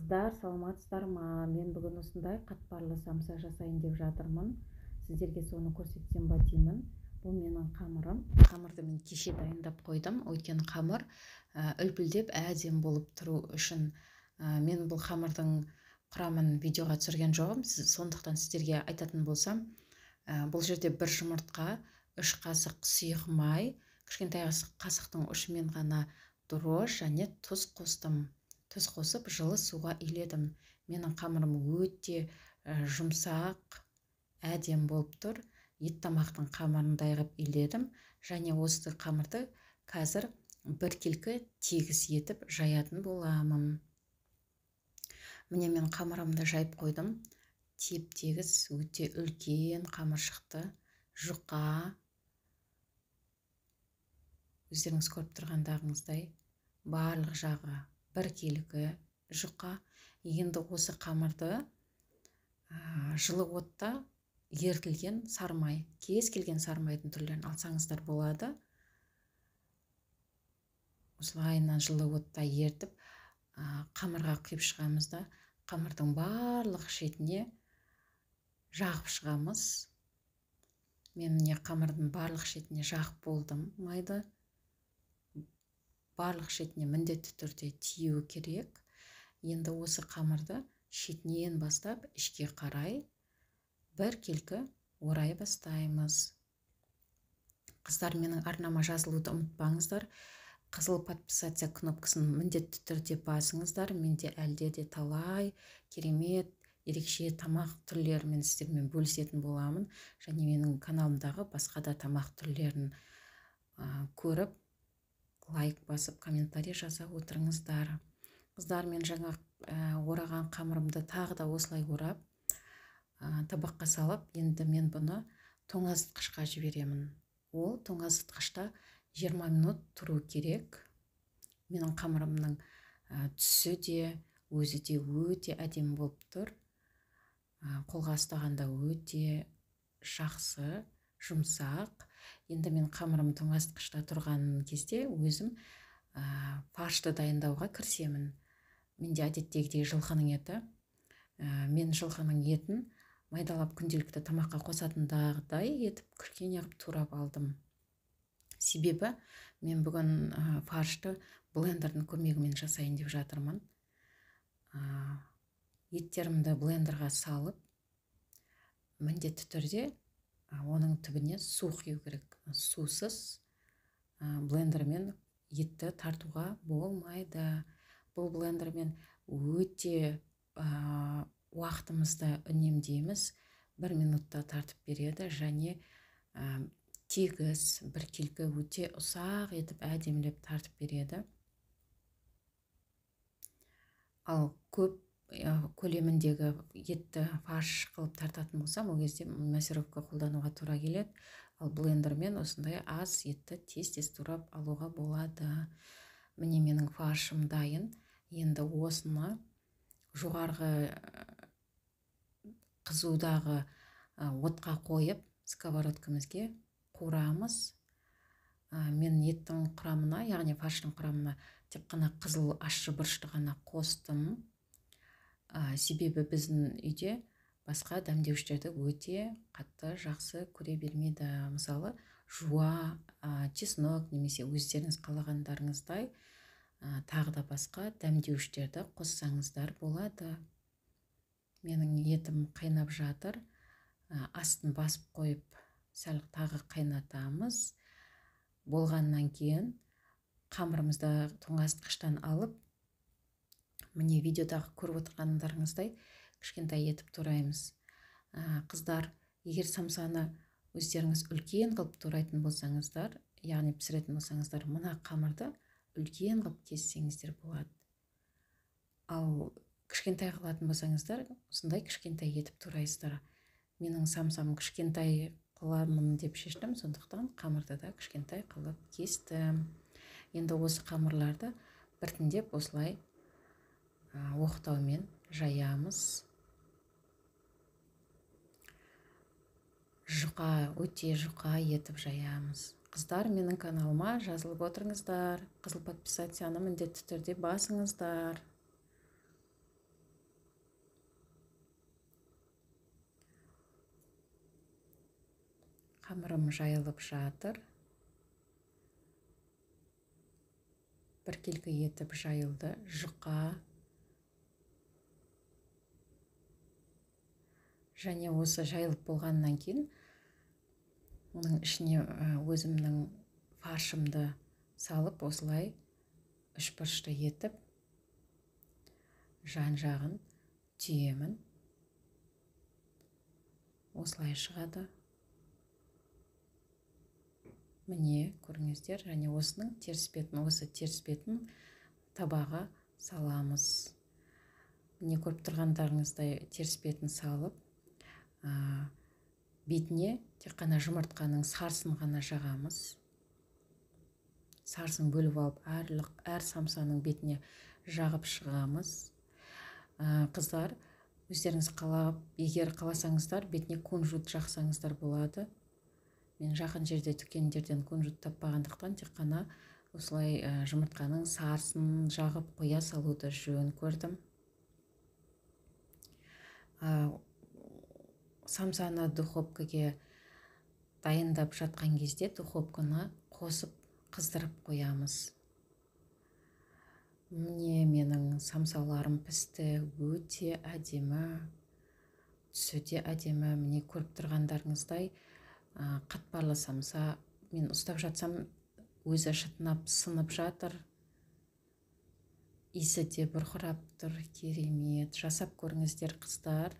Қыздар, саламатсыздар ма? Мен бүгін осындай қатпарлы самса жасайын деп жатырмын. Сіздерге соны көрсетсем ба деймін. Бұл менің қамырым. Қамырды мен кеше дайындап қойдым. Өйткені қамыр үлпілдеп әдемі болып тұру үшін мен бұл қамырдың құрамын видеоға түсірген жоғым. Сондықтан сіздерге айтатын болсам, бұл жерде бір жұмыртқа, 3 қасық сұйық май, кішкентай қасықтың ұшымен ғана дрожж және тұз қостым. Тұз қосып жылы суға иледім. Менің қамырым өте жұмсақ, әдемі болып тұр. Ет тамақтың қамырындай қылып иледім. Және осы қамырды қазір біркелкі тегіс етіп жаятын боламын. Міне мен қамырымды жайып қойдым. Теп-тегіс, өте үлкен қамыр шықты. Жұқа. Өздеріңіз көріп тұрғандарыңыздай, барлық жағы біркелкі жұқа. Енді осы қамырды жылы отта ерітілген сарымай, кез келген сарымайдың түрлерін алсаңыздар болады. Осылайынан жылы отта ерітіп, қамырға құйып шығамыз да, қамырдың барлық шетіне жағып шығамыз. Мен міне қамырдың барлық шетіне жағып болдым майды. Барлық шетіне міндетті түрде тиюі керек. Енді осы қамырды шетінен бастап ішке қарай біркелкі орай бастаймыз. Қыздар, менің арнама жазылуды ұмытпаңыздар. Қызыл подписаться кнопкасын міндетті түрде басыңыздар. Менде әлде де талай керемет ерекше тамақ түрлерімен сіздермен бөлісетін боламын. Және менің каналымдағы басқа да тамақ түрлерін көріп, лайк басып, комментарий жаза отырыңыздар. Қыздар, мен жаңа ораған қамырымды тағы да осылай орап, табаққа салып, енді мен бұны тоңазытқышқа жіберемін. Ол тоңазытқышта 20 минут тұру керек. Менің қамырымның түсі де, өзі де өте әдемі болып тұр. Қолға ұстағанда өте жақсы, жұмсақ. Енді мен қамырым тоңазытқышта тұрған кезде өзім фаршты дайындауға кірісемін. Менде әдеттегідей жылқының еті. Мен жылқының етін майдалап күнделікті тамаққа қосатындағыдай етіп кішкене қылып турап алдым. Себебі мен бүгін фаршты блендердің көмегімен жасайын деп жатырмын. Еттерімді блендерға салып, міндетті түрде оның түбіне су құю керек. Сусыз блендермен етті тартуға болмайды. Бұл блендермен өте уақытымызды үнемдейміз. 1 минутта тартып береді және тегіс, біркелкі өте ұсақ етіп әдемілеп тартып береді. Ал көп көлеміндегі етті фарш қылып тартатын болсам, ол кезде массировка қолдануға тура келеді. Ал блендермен осындай аз етті тез-тез турап алуға болады. Міне менің фаршым дайын. Енді осыны жоғарғы қызудағы отқа қойып, сковородкамызге қуырамыз. Мен еттің құрамына, яғни фарштың құрамына тек қана қызыл ащы бұрышты ғана қостым. Себебі біздің үйде басқа дәмдеуіштерді өте қатты жақсы көре бермейді. Мысалы, жуа, чеснок немесе өздеріңіз қалағандарыңыздай тағы да басқа дәмдеуіштерді қоссаңыздар болады. Менің етім қайнап жатыр. Астын басып қойып, сәл тағы қайнатамыз. Болғаннан кейін қамырымызды тоңазытқыштан алып, міне видеодағы көріп отырғандарыңыздай кішкентай етіп тураймыз. Қыздар, егер самсаны өздеріңіз үлкен қылып турайтын болсаңыздар, яғни пісіретін болсаңыздар, мына қамырды үлкен қылып кессеңіздер болады. Ал кішкентай қылатын болсаңыздар, осындай кішкентай етіп турайсыздар. Менің самсам кішкентай қыламын деп шештім, сондықтан қамырды да кішкентай қылып кестім. Енді осы қамырларды біртіндеп осылай оқтаумен жаямыз. Жұқа, өте жұқа етіп жаямыз. Қыздар, менің каналыма жазылып отырыңыздар. Қызыл подписацияны міндетті түрде басыңыздар. Қамырым жайылып жатыр. Біркелкі етіп жайылды, жұқа. Және осы жайылып болғаннан кейін оның ішіне өзімнің фаршымды салып, осылай үшбұрышты етіп жан-жағын түйемін. Осылай шығады. Міне, көріңіздер, және осының теріс бетін, осы теріс бетін табаға саламыз. Міне, көріп тұрғандарыңыздай теріс бетін салып, бетіне тек қана жұмыртқаның сарысын ғана жағамыз. Сарысын бөліп алып, әр самсаның бетіне жағып шығамыз. Қыздар, өздеріңіз қалап, егер қаласаңыздар, бетіне кунжут жақсаңыздар болады. Мен жақын жерде дүкендерден кунжут таппағандықтан тек қана осылай жұмыртқаның сарысын жағып қоя салуды жөн көрдім. Самсаны духовкаге дайындап жатқан кезде духовканы қосып қыздырып қоямыз. Міне, менің самсаларым пісті, өте әдемі, түсі де әдемі. Міне, көріп тұрғандарыңыздай, қатпарлы самса. Мен ұстап жатсам, өзі шытынап сынып жатыр. Иісі де бұрқырап тұр, керемет. Жасап көріңіздер, қыздар.